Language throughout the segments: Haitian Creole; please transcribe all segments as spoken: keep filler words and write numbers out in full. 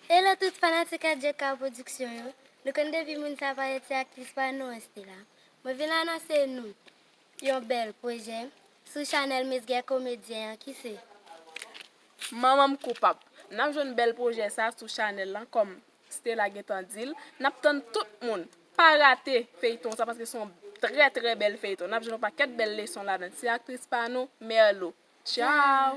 Hello tout fanatik Adjeka Production yo. Nou konn depi moun sa parèt se aktris pa nou an Stella. Mwen vin anonse nou yon bèl pwojè sou chanèl Mesgè Komedyen an ki se Manman m koupab. N ap jwenn bèl pwojè sa sou chanèl lan kòm Stella gentan di l. N ap tann tout moun. Pa rate feyton sa paske se yon trè trè bèl feyton. N ap jwenn yon pakèt bèl leson ladan. Se aktris pa nou, Merlo. Tchao!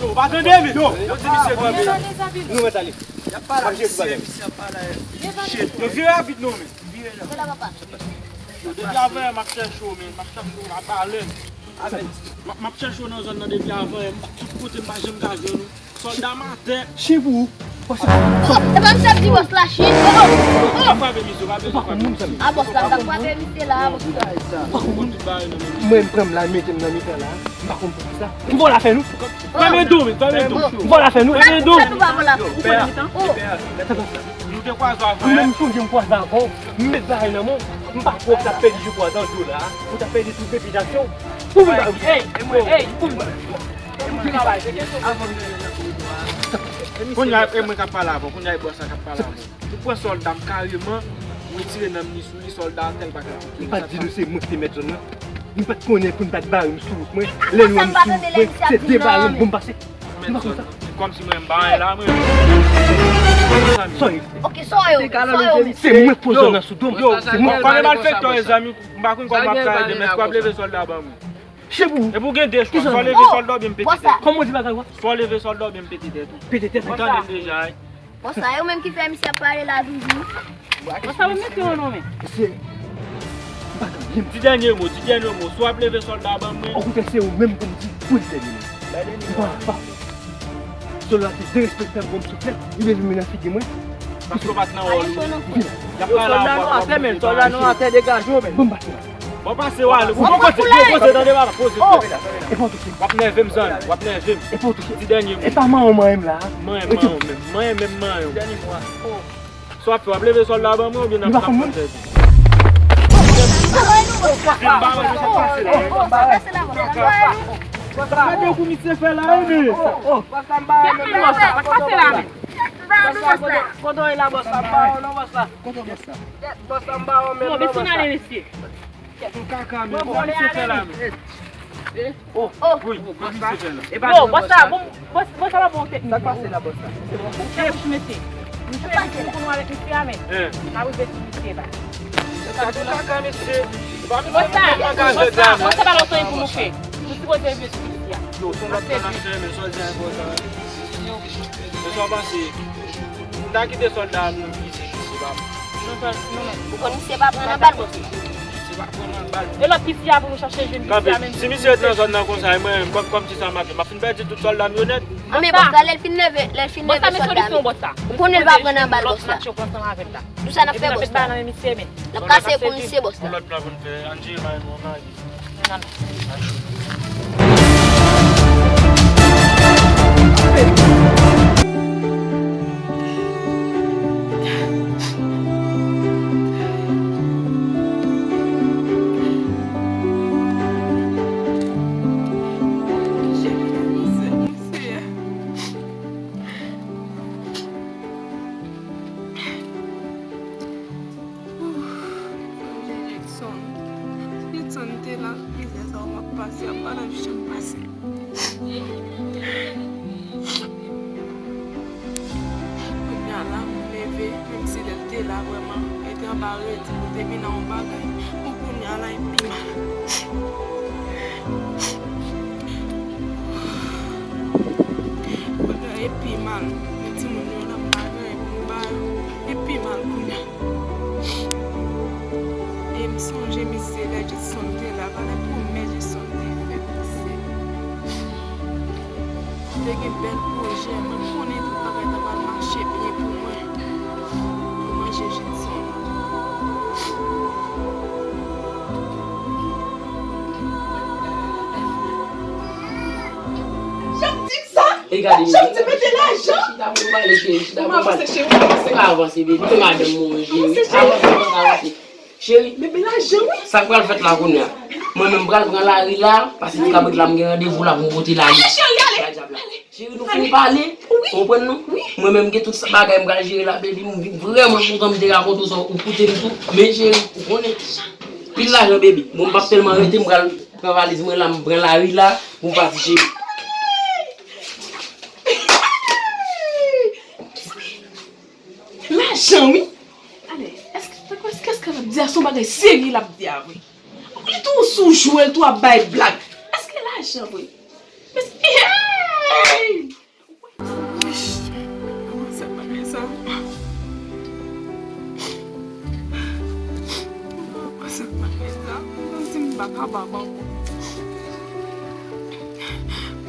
Yo, pa tande, men. Yo, yo di misye kanpe la. Nou mèt ale. Y ap pale ak misye, misye ap pale. Shit, yo vire rapid non, men. Vire la. Yo, depi avanyè m ap chèche w, men. M ap chèche w, m ap pale. M ap, m ap chèche w nan zòn nan depi avanyè. M pa, tout kote m pa janm ka jwenn ou. Sòlda m atè. Chen pou ou. Pase. Oh, e pa misye ap di bòs la chen. Oh, oh, oh. Pa frape misye, pa frape misye. A bòs la, pa frape misye la, bòs la. Mwen, m pran m la, mete m nan mitan la. M pa konn poukisa. M vòlò afè nou. Fèmen do, men, fèmen do. M vòlò afè nou. Fèmen do. Sa nou pa vòlò afè nou. Ou konn mitan? Oh. Nou te kwaze avè. Mwen menm sonje m kwaze avè w. M met bagay nan men w. M pa kwè w t ap pèdi jou kwaze an dyo la. Ou t ap pèdi tout repitasyon w. Pou m ba ou. Ey, ey, pou m ba ou. Kounye a, e mwen k ap pale avè w. Kounye a, e bòs la k ap pale avè w. Ou pran sòlda m kareman, ou retire nanm li sou li, sòlda a tèl pa ka. Li pa t di nou se mwen ki te mèt zòn nan. Li pa t konnen pou n pa t bare m sou wout mwen. Lè nou wè m sou wout mwen, se debare m pou m pase. Li pa konn sa. Kòmsi mwen m pa anyen la, mwen. Sa w ye? Ok, sa w ye? Sa w ye? Se mwen k poze nan sou do m. Yo, se mwen k pale malfektè, zanmi. M pa konn kòman m ap ka ede, men si w ap leve sòlda ban mwen. Chen pou ou. Epi w gen de chwa, swa w leve sòlda oubyen m pete tèt ou. Kòman w di bagay ou a? Swa w leve sòlda oubyen m pete tèt ou. Pete tèt ou. Ou tande l deja, wi. Bon, sa yo menm ki fè misye ap pale la toujou. Bon, sa yo mete yo non, men. Mesye, m pa gen anyen. Di dènye mo, di dènye mo. Swa w ap leve sòlda ban mwen. Okontrè, se ou menm pou m di, pou di dènye mo. M pa, pa. Sòlda te derespektan pou m souflèt, li leve men nan figi mwen. Paske w pa t nan wòl ou. Y ap pale avè w, w ap mande bagay. Sòlda nou atè, degaje w, men. Bon, m pase la. Bon, pase w ale. Ou poko di, poko di, tande papa, poze tèt. E pa w touche. W ap nève m, zanmi, w ap nève m. E pa w touche. Di dènye mo. E pa manyen w manyen m la. Manyen m, manyen w menm. Manyen menm, manyen w. Dènye mo a. Sa w ap fè, w ap leve sòlda ban mwen oubyen n ap, n ap pran tèt ou? Vin ba mwen, sa k pase la? Gade kou misye fè la, wi, men. Sa k pase la, men? Kote w ye la, bòs la? M ba w non, bòs la. Bòs la, m ba w menm non, bòs la. Kaka, men. Bon, bon, misye fè la, men. Oh, oh. Wi, bon, misye fè la. Yo, bòs la, bon, bòs, bòs la pa bon teknik. Sa k pase la, bòs la? Chèf, mesye. Misye, misye, nou konn avèk misye a, men. N a rive sou misye la. Sa tou kaka, mesye. Bòs la, bòs la, bòs la, pa lontan pou nou fè. Nou sipoze rive sou misye a. Yo, se yon lòt tan n ap fè, men sòlda enpòtan. Yo. Men sa w panse? M ta kite sòlda a mouri, se, se pa. Non, non, non. Ou konn misye pa pran nan bal, bòs. Misye pa pran nan bal. E lòt pisi a pou nou chache jwenn pisi a menm. Si misye ret nan zòn nan konsa, e mwen, kòm, kòm ti sa m ap fè, m ap fin pèdi tout sòlda m yo nèt. A, men bòs la, lè l fin leve, lè l fin leve sòlda a, ou konnen l pa pran nan bal, bòs la. Lòt match yo pran ansanm avè l la. Nou sa n ap fè, bòs la? N ap kase pou misye, bòs la. Yon lòt plan pou n fè, ann jere bagay nou ann lage. Jackson. Jackson te la, mizè sa w ap pase, ap pa nan janm pase. Kounye a la, m leve, menm si lè l te la vrèman, li te Papa redi pou te vin a yon bagay. Pou kounye a la, e pi mal. Kounye a, e pi mal. Men timoun yo la, m pa gen anyen pou m ba yo. E pi mal kounye a. E m sonje misye lè Jisson te la, pa lè pwomès Jisson te fè misye. M te gen bèl pwojè, mwen konnen tout bagay ta pral mache byen pou mwen. Pou manje Jidson. Jan m di m sa? E gade, jan m di mete lajan? Chita pou pale, cheri, chita pou pale. Mwen avanse, cheri, mwen avanse. Pa avanse, baby, se madanm mwen, cheri. Avanse, cheri. Avanse, avanse. Cheri, bebe, lajan, wi. Sa k pral fèt la kounye a? Mwen menm m pral pran lari la, paske ti kabrit la m gen randevou la pou m pote lari. Ale, cheri, ale. Cheri, nou fin pale, ou konprann non? Wi. Mwen menm gen tout sa bagay m pral jere la, baby, m vin vrèman kontan m te rakonte w sa, ou koute m tou. Men cheri, ou konnen, pil lajan, baby. Bon, m p ap tèlman rete, m pral pran valiz mwen la, m pran lari la, pou m pati, cheri. Lajan, wi. Ale, èske, èske, èske l ap di a se yon bagay serye l ap di a vre? Li tou sou jwe, l tou ap bay blag. Èske lajan vre? Mèsi. Hey! Kòmanse ak bagay sa. Kòmanse ak bagay sa. Mwen santi m pa kapab ankò.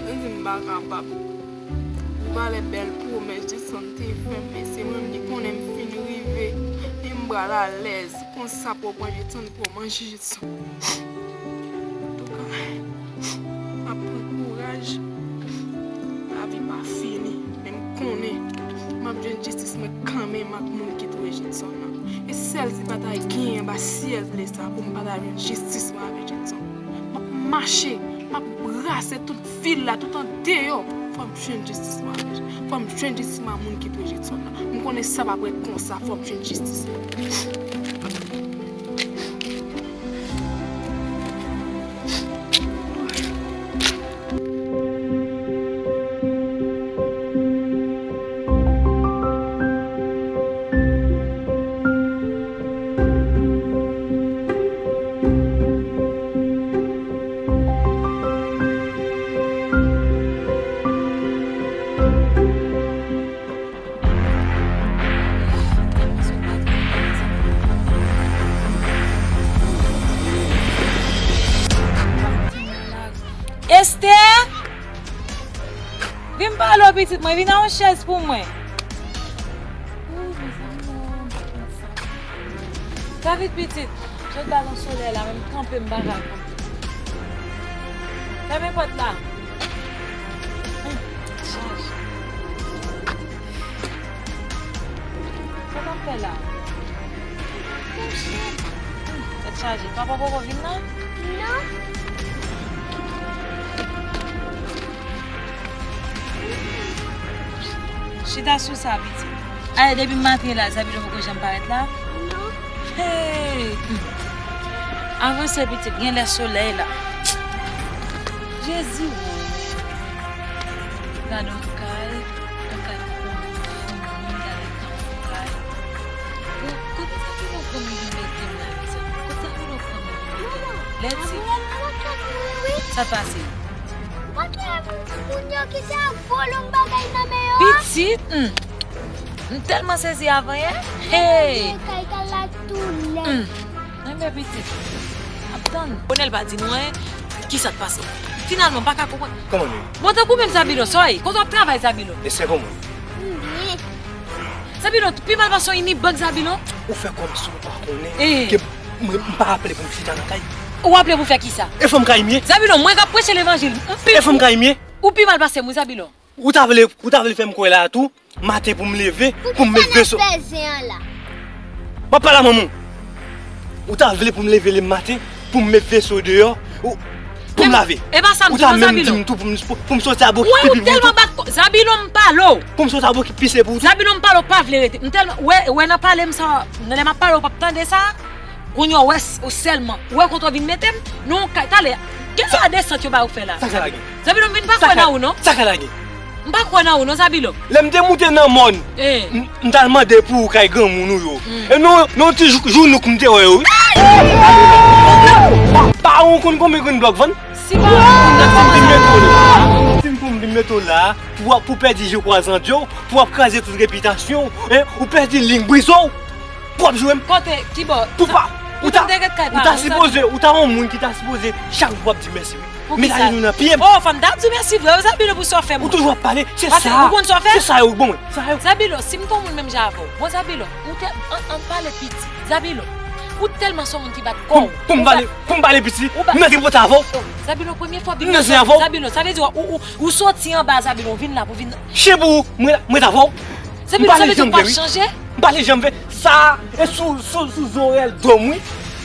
Mwen santi m pa kapab. Valè bèl pwomès Jidson te fè m, men se mwen menm ki konnen m fin rive, e m pral alèz. Konsa pou w manje tann pou w manje Jidson. Antouka, m ap pran kouraj. Lavi pa fini, men m konnen m ap jwenn jistis mwen kanmenm ak moun ki touye Jidson nan. E sèl ti batay genyen anba syèl ble sa pou m pa ta jwenn jistis mwen avèk Jidson. M ap mache, m ap brase tout vil la, tout andeyò. Fò m jwenn jistis mwen avèk, fò m jwenn jistis mwen a moun ki touye Jidson nan. M konnen sa p ap ret konsa, fò m jwenn jistis mwen. Esther! Vin pale w pitit mwen, vin a yon chèz pou mwen. Fè vit pitit, jodi a nan solèy la, menm kanpe m pa ka kanpe. Fèmen pòt la. Hum, chaje. Sa w ap fè la? Kouche. Tèt chaje. Papa poko vin nan? Non. Chita sou sa, pitit. Ale, depi maten la, Zabilo poko janm parèt la? Non. Hey! Avanse, pitit, genlè solèy la. Jezi, woy. Gade yon kay, yon kay pou fanmi, gade yon kay. Bon, kote sa ki nan fanmi vin mete m la, mezanmi? Kote sa ki nan fanmi vin mete m? Lèti. Sa pase? Kote moun yo ki te ap vòlò m bagay nan men yo a? Pitit, hmm. M tèlman sezi avanyè. Hey! Kay kal la tou lèd. Hmm. Enben pitit, ap tann. Bonèl pa di nou anyen, kisa k pase? Finalman, m pa ka konprann. Kòman nou ye? Bon, tankou menm Zabilo, sa w ye? Kote w ap travay, Zabilo? E sè kòman? M byen. Zabilo, pi mal pase w ini bank, Zabilo. Ou fè kòmsi ou pa konnen ke mwen, m pa aple pou m chita nan kay. Ou aple pou fè kisa? E fanm kay m ye. Zabilo, mwen k ap preche levanjil. E fanm kay m ye. Ou pi mal pase m, wi, Zabilo. Ou ta vle, ou ta vle fè m kwè la tou, maten pou m leve, pou m met veso. Pou ki sa n ap fè zen an la? M ap pale a manman w. Ou ta vle pou m leve le maten, pou m met veso deyò, ou, pou m lave. E pa sa m di w non, Zabilo. Ou ta menm di m tou pou m, pou, pou m soti a bò ki pipi pou m tou. Wè, ou tèlman bat kò, Zabilo, m pale w. Pou m soti a bò ki pise pou w tou. Zabilo, m pale w, pa vle rete. M tèlman, wè, wè nan pale m sa, nan lè m ap pale w, w p ap tande sa. Kounye a, w wè, s-, w sèlman. Ou wè kote w vin mete m? Non, kay, talè. Gen sa desant yo ba ou fè la. Sa k lage? Zabilo, m vin pa kwè nan ou, non. Sa k lage? M pa kwè nan ou non, Zabilo. Lè m te moute nan mòn, m, m t al mande pou ou kay granmoun ou yo. E non, non ti jou, jou nouk m te wè yo, wi. Pa, pa ou konn konbyen grenn blòk vann? Si pa ou konn konbyen grenn blòk vann? Si m pou m vin mete w la, pou w ap, pou pèdi je kwazan dyo, pou w ap kraze tout repitasyon, en, ou pèdi liy brize w. Pou w ap joure m. Kote, kibò? Pou pa, ou ta, ou ta sipoze, ou ta yon moun ki ta sipoze chak jou w ap di mèsi, wi. Medalye nou nan pye m. Oh, fò m ta di w mèsi vre, wi, Zabilo, pou sa w fè m. Ou toujou ap pale, se sa. Ou konn sa w fè? Se sa yo, bon, sa yo. Zabilo, si m te yon moun menm jan avè w. Bon, Zabilo, ou te, an, an pale piti. Zabilo, ou tèlman se yon moun ki bat kò w. Pou m pale, pou m pale piti, m nan tripotay avè w. Zabilo, premye fwa w vin nan, Zabilo, sa vle di ou, ou, ou soti anba, Zabilo, ou vin la pou vin. Chen pou ou, mwen, mwen t avè w. Zabilo, sa vle di ou pa chanje? M pa t janm vle. Sa, e sou, sou, sou zo rèl do m, wi.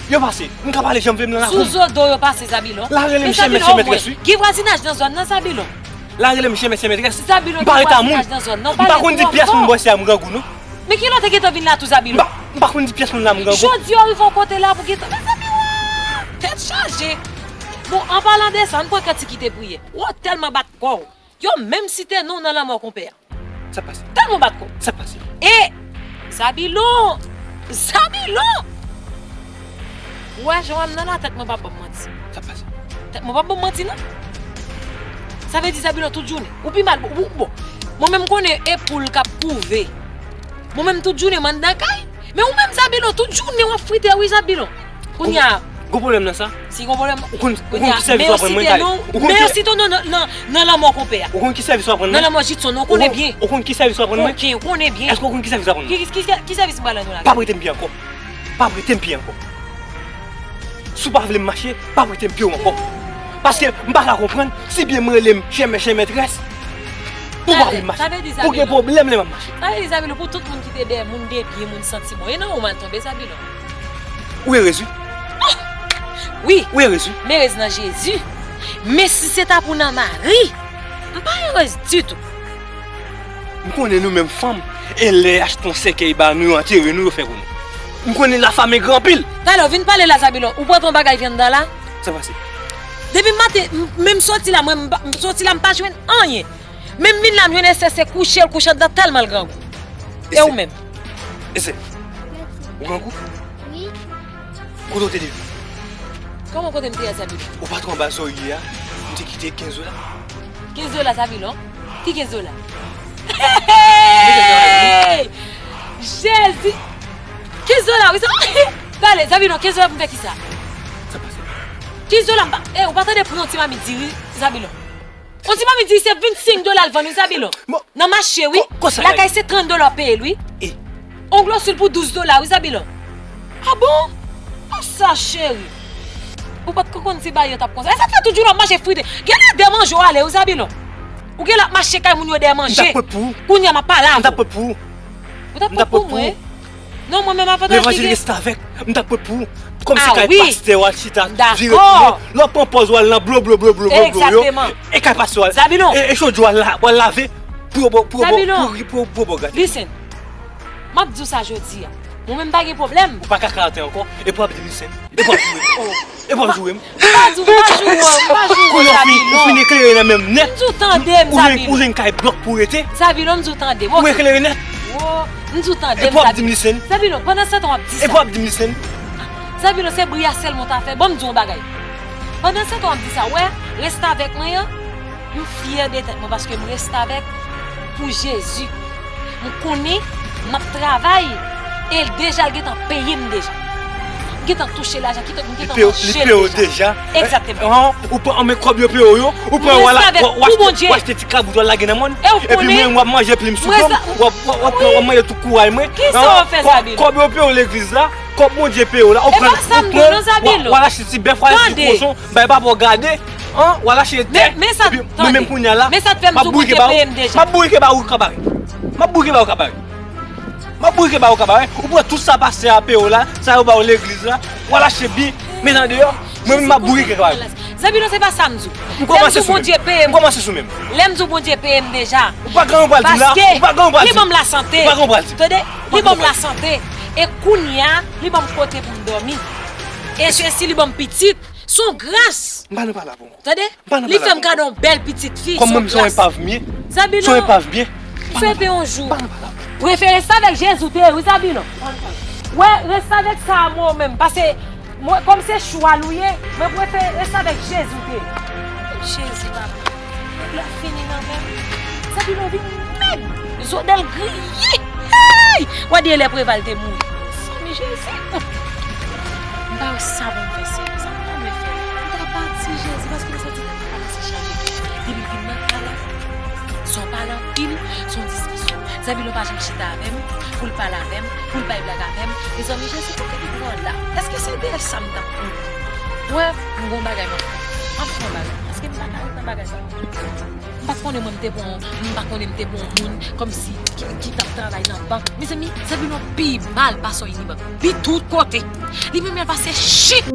Yo pase. M ka pale jan m vle m nan lakou. Sou zo do yo pase, Zabilo. La rele m chen mesye metrès, wi. Gen vwazinaj nan zòn nan, Zabilo. La rele m chen mesye metrès. Zabilo, gen vwazinaj nan zòn nan. M pa konn di pyès moun bò isi a m grangou, non. Men kilè w te gentan vin la tou, Zabilo? M pa, m pa konn di pyès moun la m grangou. Jodi a w rive yon kote la pou gentan. Mezanmi, wa! Tèt chaje. Bon, an palan de sa, ann pran kantik ki te priye. Ou tèlman bat kò w. Yo menm site non w nan lanmò konpè a. Sa pase? Tèlman bat kò. Sa pase? E Zabilon! Zabilon! Ou wè jan w wè m nan la, tèt mwen p ap ban m manti. Sa pase? Tèt mwen p ap ban m manti, non. Sa vle di Zabilon tout jounen. Ou pi mal, ou, bon. Mwen menm konnen e poul k ap kouve. Mwen menm tout jounen m anndan kay. Men ou menm Zabilon, tout jounen w ap frite wi Zabilon. Kounye a. Gon pwoblèm nan sa? Si gon pwoblèm. Ou konn, ou konn ki sèvis w ap rann mwen, Kay? Ou konn ki, men yo site w nan, nan, nan, nan lanmò konpè a. Ou konn ki sèvis w ap rann mwen? Nan lanmò Jitson, non, ou konnen byen. Ou konn ki sèvis w ap rann mwen? Oke, ou konnen byen. Èske ou konn ki sèvis w ap rann mwen? Ki, ki, ki, ki sèvis m pral rann ou la? Pa prete m pye ankò. Pa prete m pye ankò. Si w pa vle m mache, pa prete m pye w ankò. Paske m pa ka konprann, si byen m rele m chèmè chèmètrès, pou w pa vle m mache. Pou gen pwoblèm lè m ap mache. Sa vle di Zabilon, pou tout moun ki te dèyè, moun de byen, moun santi bon. E nan ou m al tonbe, Zabilon. Ou erez wi. Wi. Ou erez wi. M erez nan Jezi. Men si se ta pou nan mari, m pa erez ditou. M konnen nou menm fanm, e lè y achte yon sèkèy ba nou, yo antere nou, yo fè kou nou. M konnen la fam e gran anpil. Talè w vin pale la, Zabilon, ou pran ton bagay vyann dan la? Sa pase? Depi maten, m, men m soti la, mwen, m pa, m soti la, m pa jwenn anyen. Men m vin la, m jwenn Esè se kouche l kouche anndan tèlman l grangou. E ou menm? Esè, ou grangou? Wi. Kote w te depi? Kòman kote m te ye a, Zabilon? Ou pa twò anba zòrye a, m te kite kenz dola. Kenz dola, Zabilon? Ki kenz dola? Hey! Jezi! Kenz dola, wi, sa. Talè, Zabilon, kenz dola pou m fè kisa? Sa pase? Kenz dola, m pa, e, ou pa tande pri yon ti mamit diri, Zabilon? Yon ti mamit diri se vennsenk dola l vann wi, Zabilon. Nan mache, wi. Lakay se trant dola w peye l, wi. Yon glo sil pou douz dola, wi, Zabilon. A bon? A sa, cheri. Ou pa t ko konn si bagay yo t ap konsa. E sa k fè tout jounen w ap mache frite. Genlè dèyè manje w ale, wi, Zabilon. Ou genlè ap mache kay moun yo dèyè manje. M t ap pran pou ou. Kounye a m ap pale avè w. M t ap pran pou ou. Ou t ap pran pou mwen? Non, mwen menm avan w te kite. Levanjil restavèk, m t ap pran pou ou. Kòmsi kay pastè w al chita, vire tounen. Lè w pran pòz w al nan blo, blo, blo, blo, blo, blo yo. Egzakteman. E kay pastè w al. Zabilon. E, e chodye w al la, w al lave. Pou yo, pou yo, pou yo, pou yo, pou yo, pou yo gate. Listen. M ap di w sa jodi a. Mwen menm m pa gen pwoblèm. Ou pa ka karate ankò. Epi w ap di m listen. Epi w ap joure m. Epi w ap joure m. M pa di w, m pa joure w, m pa joure w, Zabilon. Ou fin eklere nan men m nèt. M di w tande m, Zabilon. Ou jwenn kay blòk pou w rete. Zabilon, m di w tande m, oke. Ou eklere nèt. Wo, m di w tande m, Zabilon. Epi w ap di m listen. Zabilon, pandan se tan w ap di sa. Epi w ap di m listen. Zabilon, se bri a sèlman w ta fè. Bon, m di w yon bagay. Pandan se tan w ap di sa, w wè, restavèk mwen an, m fyè de tèt mwen paske m restavèk pou Jezi. M konnen m ap travay e l deja l gentan peye m deja. M gentan touche lajan, kite m gentan manje l deja. Egzakteman. Ou pran anmen kòb yo peye w yo, ou pran w al achte ti kabout w al lage nan mòn. Epi mwen menm w ap manje plim sou do m, w ap, w ap, w ap pran, w ap manje tout kouray mwen. Kisa w fè, Zabilon? Kòb yo peye w legliz la, kòb Bondye peye w la, ou pran, ou pran, w al achte ti bèf, w al achte ti kochon, bay papa w gade. An, w al achte tè, epi mwen menm kounye a la, m ap bourike ba ou, m ap bourike ba ou kabare. M ap bourike ba ou kabare. M ap bourike ba ou kabare. Ou pran tout sa pastè a peye w la, sa yo ba w legliz la, w al achte byen, met andeyò, mwen menm m ap bourike kabare. Zabilon, se pa sa m di w. M kòmanse sou menm. Lè m di w Bondye peye m. M kòmanse sou menm. Lè m di w Bondye peye m deja. Ou pa gen anyen w pral di m la. Paske li ban m lasante. Ou pa gen anyen w pral di m. Tande, li ban m lasante. E kounye a, li ban m kote pou m dòmi. E se si li ban m pitit. Se yon gras. M pa nan pale avè w ankò. Tande? M pa nan pale avè w ankò. Li fè m kado yon bèl pitit fi, se yon gras. Kòm mwen, m se yon epav m ye, Zabilo, sou epav byen. Sou epav yon jou. Prefere rete avèk Jezi w te ye, wi, Zabilo. Wè, rete avèk sa a mwen menm, paske mwen, kòm se chwal ou ye, mwen prefere rete avèk Jezi w te ye. Jezi, papa. Nèg la fini nan men m. Zabilo vin mèg. Zo dèl griye. Hey! Wè de lè Preval te mouri. Zanmi Jezi. M pa wè sa pou m fè, seri. Sa m ta dwe fè? M ta pati, Jezi, paske m santi tèt mwen kòmanse chaje. Depi l vin nan kay la, se yon pale anpil, se yon diskisyon. Zabilo pa janm chita avè m, pou l pale avè m, pou l bay blag avè m. Mezanmi, Jezi, kote li pran la? Èske se de sa m t ap kouri? Wè, m gon bagay m ap fè. M ap fè yon bagay. Paske m pa ka ret nan bagay sa. M pa konnen mwen m te bon, m pa konnen m te bon moun, kòmsi ki, ki t ap travay nan bank. Mezanmi, Zabilo pi mal pase yon Unibank. Li tout kote. Li pi mal pase chik.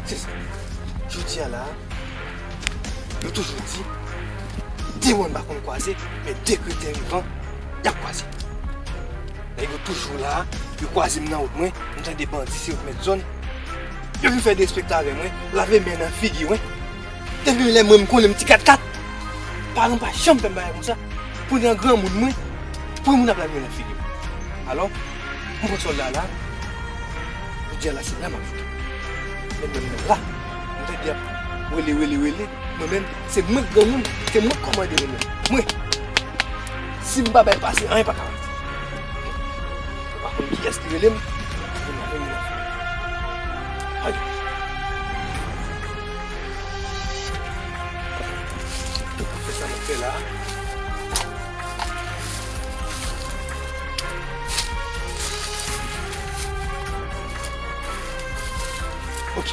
Se sa. Jodi a la, yo toujou di, de mòn pa konn kwaze, men de kreten vivan, y ap kwaze. Nèg yo toujou la, yo kwaze m nan wout mwen, m tande bandi se yo k mèt zòn. Yo vin fè derespekte avè mwen, lave men nan figi mwen. Depi lè mwen m konnen m ti kat kat. Paran m pa janm fè m bagay konsa. Pou nan granmoun mwen, pou moun ap lave nan figi m. Alò, m pran sòl la la. Jodi a la se la m ap joute. Men mwen menm la, m tande y ap rele, rele, rele. Mwen menm, se mwen k granmoun, se mwen k kòmande mwen menm. Mwen, si m pa bay pase, anyen pa ka pase. Ou pa konn kiyès ki rele m, pou m lave men nan figi m. Ay. Fè sa m ap fè la. Ok.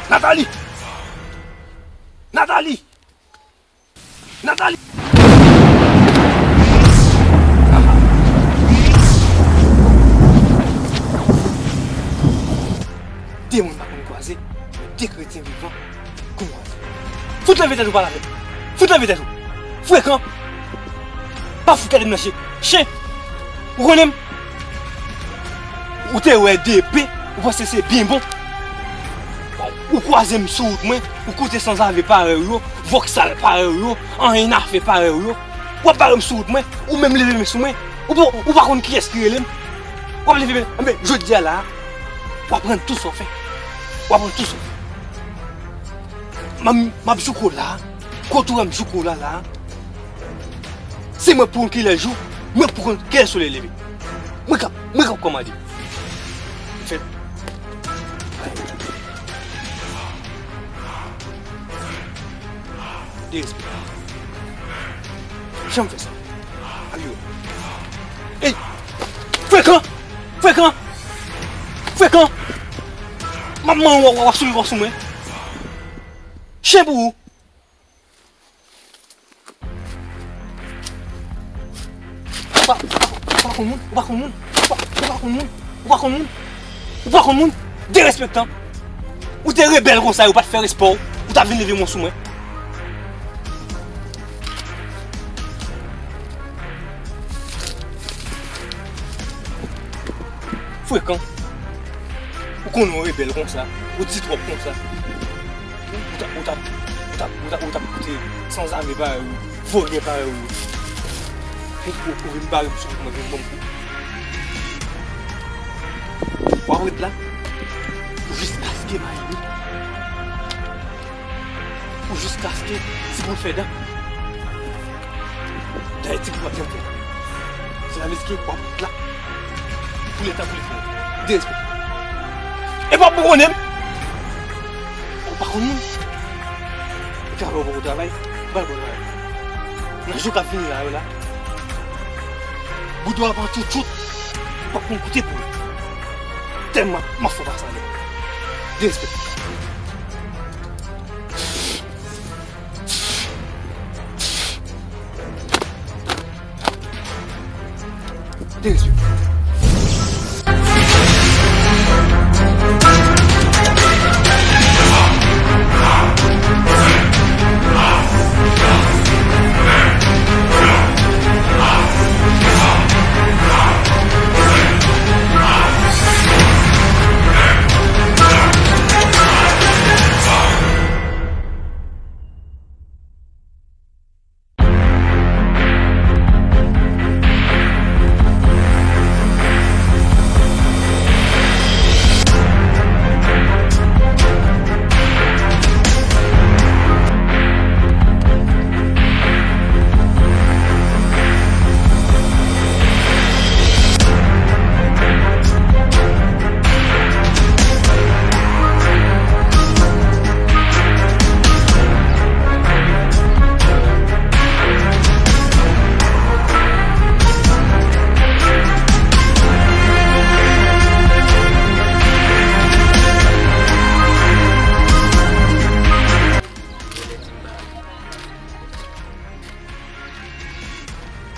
Nathalie! Nathalie! Nathalie! De moun pa konn kwaze, men de kretyen vivan konn kwaze. Fout leve tèt ou pale avè m. Fout leve tèt ou. Frekan. Pa fout gade m nan je. Chen. Ou konnen m? Ou te wè de pe, ou panse se byen bon. Ou kwaze m sou wout mwen, ou koute sanzave parèy ou yo, vòksal parèy ou yo, anyen afè parèy ou yo. W ap bare m sou wout mwen, ou menm leve men sou mwen. Ou pa, ou pa konn kiyès ki rele m. W ap leve men, enben, jodi a la, w ap rann tou sa w fè. W ap rann tou sa w fè. M ap, m ap jouke w la. Kote w wè m jouke w la, la. Se mwen pou konn kilè jou, mwen pou konn kilè solèy leve. Mwen k ap, mwen k ap kòmande. Fèt. Derespè. Janm fè sa. Al yo. Ey! Frekan! Frekan! Frekan! M ap manyen w, w ap sou, w ap sou mwen. Chen pou ou! Ou pa, ou pa, ou pa konn moun, ou pa konn moun, ou pa, ou pa konn moun, ou pa konn moun, ou pa konn moun, derespektan. Ou te rebèl konsa, yo pa t fè respè w, ou t ap vin leve men w sou mwen. Frekan. Ou konnen w rebèl konsa, ou di twòp konsa. Ou t ap, ou t ap, ou t ap, ou t ap, ou t ap koute sanzave parèy ou, vòlè parèy ou. Ou, ou, ou vin bare m sou wout mwen, vin ban m kou. W ap ret la pou jiskaske m ale. Pou jiskaske ti boul fè dan. Dayè ti boul pa t janm fè dan. La miske w ap la. Pou leta, pou leta. Derespekte. E pa pou konnen m. Ou pa konn moun. E travay ou poko travay. Ou pa poko travay. Nan jou k ap vini la yo la. Boudou ap pran tchoutchout. Ou pa konn kote pou ou. Tèlman m ap fè w pa sa lè. Derespekte. Derespekte.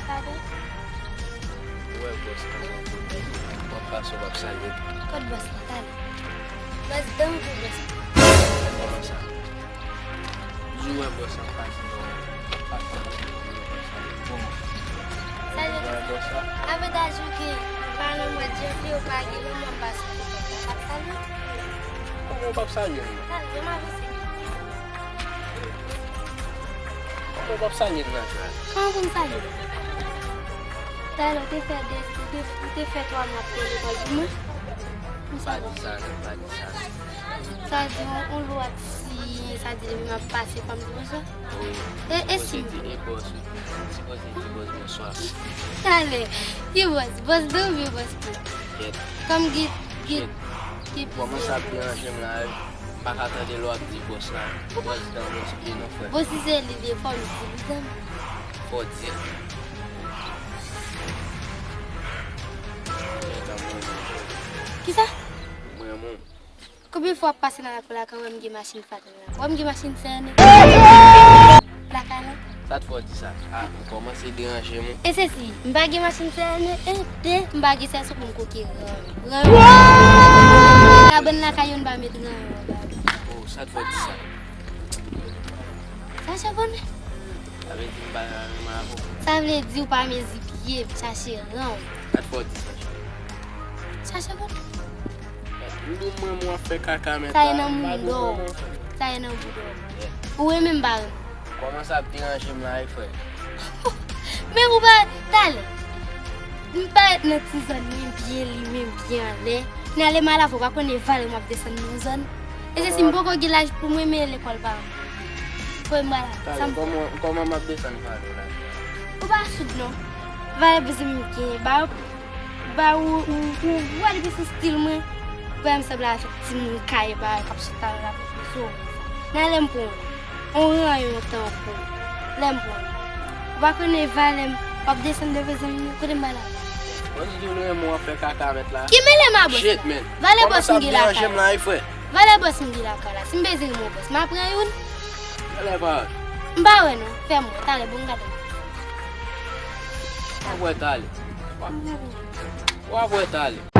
Pardon? Ou wè bòs la, w ap pase, w ap salye l. Kot bòs la, talè? Bòs dan ou bòs la? Kòman sa? Di w wè bòs la, pase non. Pase non, w ap salye l. Bon. Salye l. Ou wè bòs la? Avantaj ou gen, pa nan mwa de janvye, ou pa gen nan mwa, m pase pou bòs la. W ap salye l? Kòman w p ap salye l? Talè, jan m avanse. Kòman w p ap salye l nan jan? Kòman pou m salye l? Talè, ou te fè de, ou te, ou te fè twa mwa pou lekòl pou mwen. M salye l. Pa di sa non, pa di sa non. Sa di yon, yon lwa ti, sa di depi m ap pase, fò m di bonswa. Wi. E, e si m di, e bòs, ou sipoze di bòs bonswa. Talè, ki bòs? Bòs dan oubyen bòs pye? Kèt. Kòm gen, gen, gen plizyè bòs. Kòman sa ap deranje m la, wi. M pa ka tande lè w ap di bòs la. Bòs dan bòs pye non, frè. Bon, si se li li ye, fò m di li zanmi. Fò w di l. Gentan mwen menm. Kisa? Mwen menm. Konbyen fwa w ap pase nan lakou la, kan w wè m gen machin fatra la? W wè m gen machin sène lakay la? Sa t fè w di sa? A, ou kòmanse deranje m wi. E se si, m pa gen machin sène, e de, m pa gen sèso pou m koke ran yo. Ran yo. Kabann lakay yo, m pa met ran yo anba. Oh, sa t fè w di sa? Chache konnen. Sa vle di m pa renmen avè w? Sa vle di ou pa mezi pye m, chache ran w. Sa t fè w di sa? Chache konnen. M di w mwen, mwen ap fè kaka mèt la. Sa e nan mouda w. Sa e nan mouda w. Ou renmen m pa renmen w? Kòman sa ap deranje m la, wi, frè? Men ou pa, talè. M parèt nan ti zòn mwen byen limen, byen anlè. N ale mal avè w, pa konnen valè m ap desann nan zòn. E se si m poko gen laj pou mwen, men lekòl pa. Frè m pa la. Talè, kòman, kòman m ap desann valè w la? Ou pa soud non. Valè bezwen m gen, ba yo. Ba ou, ou, ou, ou wè depi sou stil mwen, ou wè m sanble avèk timoun kay ba k ap chita nan lapli sou. Nan lè m pran yon ranyon tankou, lè m pran yon. Ou pa konnen valè m, w ap desann devan zanmi m, kote m bay la. Bòs di w renmen w ap fè kaka mèt la. Ki mele m a bòs la? Shit, man. Valè bòs m gen lakay la. Valè bòs m gen lakay la. Si m bezwen renmen yon bòs, m a pran youn. Valè pa. M pa wè non. Fè m wè, talè, bon, m gade. W ap wè talè. W ap wè talè.